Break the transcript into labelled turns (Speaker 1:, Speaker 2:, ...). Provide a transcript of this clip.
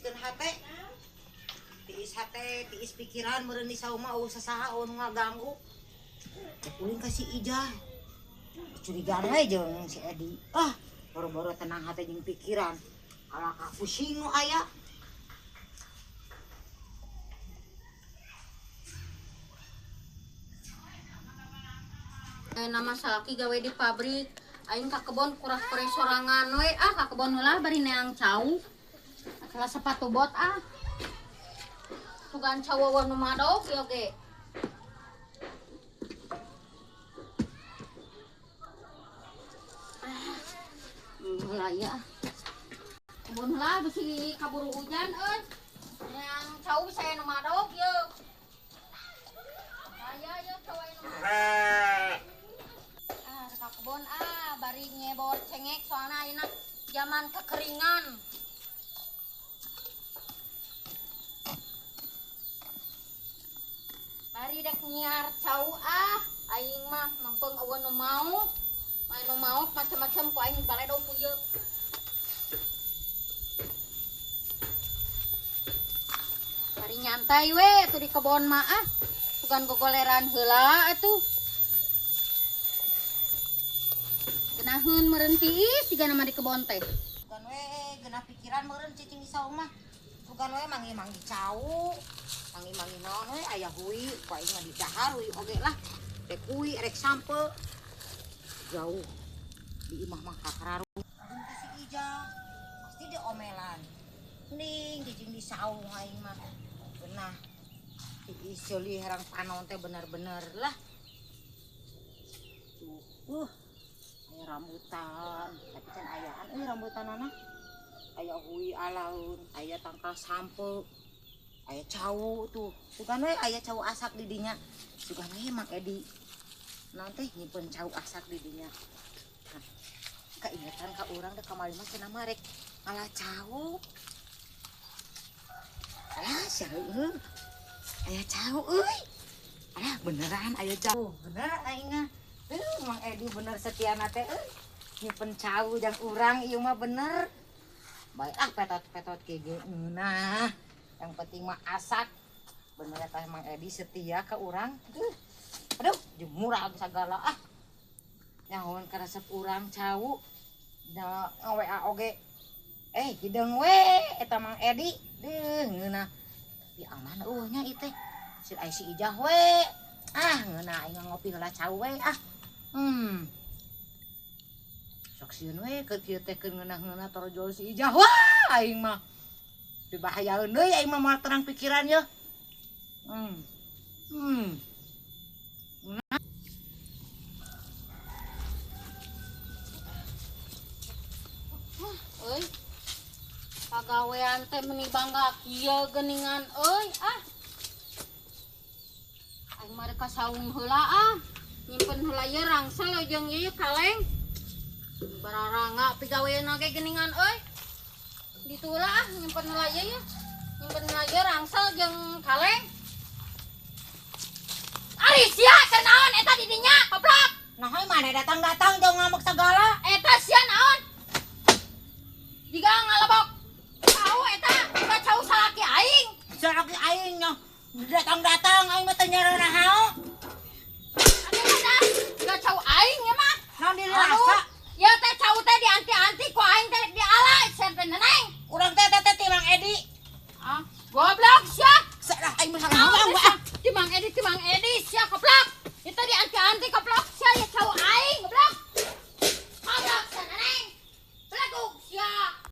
Speaker 1: Tiiskeun hate. Tiis hate, tiis pikiran meureun di saung mah eueuh sasaha eueuh nu ngaganggu. Cek ulin ka si Ijah. Curigaan we jeung si Edi. Ah, boro-boro tenang hate jeung pikiran. Kalah ka pusing nu aya.
Speaker 2: Nama salaki gawe di pabrik, aing ka kebon kurang-kurang sorangan we, ah ka kebon heula bari neang cau. Salah sepatu bot ah. Sugan cau eueuh nu madog ieu ge. Ah, heula ieu ah. Kebon heula bisi kaburu hujan euy. Neang cau bisa aya nu madog ieu. Aya ieu cau aya nu madog. Ah, ka kebon ah bari nyebor cengek soalna ayeuna zaman kekeringan. Bari dek nyiar cau ah, aing mah mangpeung eueuh nu mau. Main nu mau macam-macam ku aing baledog ku ieu. Bari nyantai we atuh di kebon mah ah. Bukan gogoleran heula atuh. Genaheun meureun tiis sigana mah di kebon teh.
Speaker 1: Bukan we geunah pikiran meureun cicing di saung mah. Bukan we mangi-mangi cau. Mangi-mangi naon we aya hui, ku aing mah didahar hui oge lah. Rek hui, rek sampe. Jauh di imah mah kakararu. Ka si Ijah pasti diomelan. Mending cicing di saung aing mah. Geunah tiis seuli herang panon teh bener-bener lah. Tuh, aya rambutan, tapi can ayaan euy rambutanana. Aya hui alaun, aya tangkal sampe, aya cau tuh. Sugan we aya cau asak di dinya. Sugan we Mang Edi naon teh nyimpen cau asak di dinya. Nah, kaingetan ka urang teh kamari mah cenah mah rek ngalah cau. Alah, sia heueuh. Aya cau euy. Alah, beneran aya cau. Bener aing mah. Mang Edi bener setiana teh euy. Nyimpen cau jang urang ieu mah bener. Baik ah petot-petot kieu ge ngeunah. Yang penting mah asak. Bener eta Mang Edi setia ka urang. Aduh, jeung murah sagala ah. Nyahoan karesep urang cau. Da WA oge. Hideung we eta Mang Edi. Deuh ngeunah. Di aman eueuh nya ieu teh. Si ai si Ijah we. Ah ngeunah aing ngopi heula cau we ah. Sok sieun we keur kieu teh keur ngeunah-ngeunah torojol si Ijah. Wah aing mah. Dibahayaeun deui aing mah moal terang pikiran yeuh.
Speaker 2: Euy. Pagawean teh meuni bangga kieu geuningan euy ah. Aing mah rek ka saung heula ah. Nyimpen heula ieu rangsel jeung ieu kaleng. Bararanga pigawean oge geuningan euy. Ditu heula ah nyimpen heula ieu ya. Nyimpen heula ieu rangsel jeung kaleng. Ari sia keur naon eta di dinya goblok.
Speaker 1: Nah, heuh maneh datang-datang jauh ngamuk sagala.
Speaker 2: Eta sia naon? Jiga ngalebok cau eta, jiga cau salaki aing.
Speaker 1: Salaki aing nya. Datang-datang aing mah teu nyarana haon.
Speaker 2: Aduh, ada jiga cau aing ya mah.
Speaker 1: Naon dirasa?
Speaker 2: Ya teh cau teh dianti-anti ku aing teh diala sia teh neneng.
Speaker 1: Urang teh teh ti Mang Edi.
Speaker 2: Ah, goblok sia.
Speaker 1: Salah aing mah salah ngomong ah.
Speaker 2: Ti Mang Edi, ti Mang Edi sia goblok.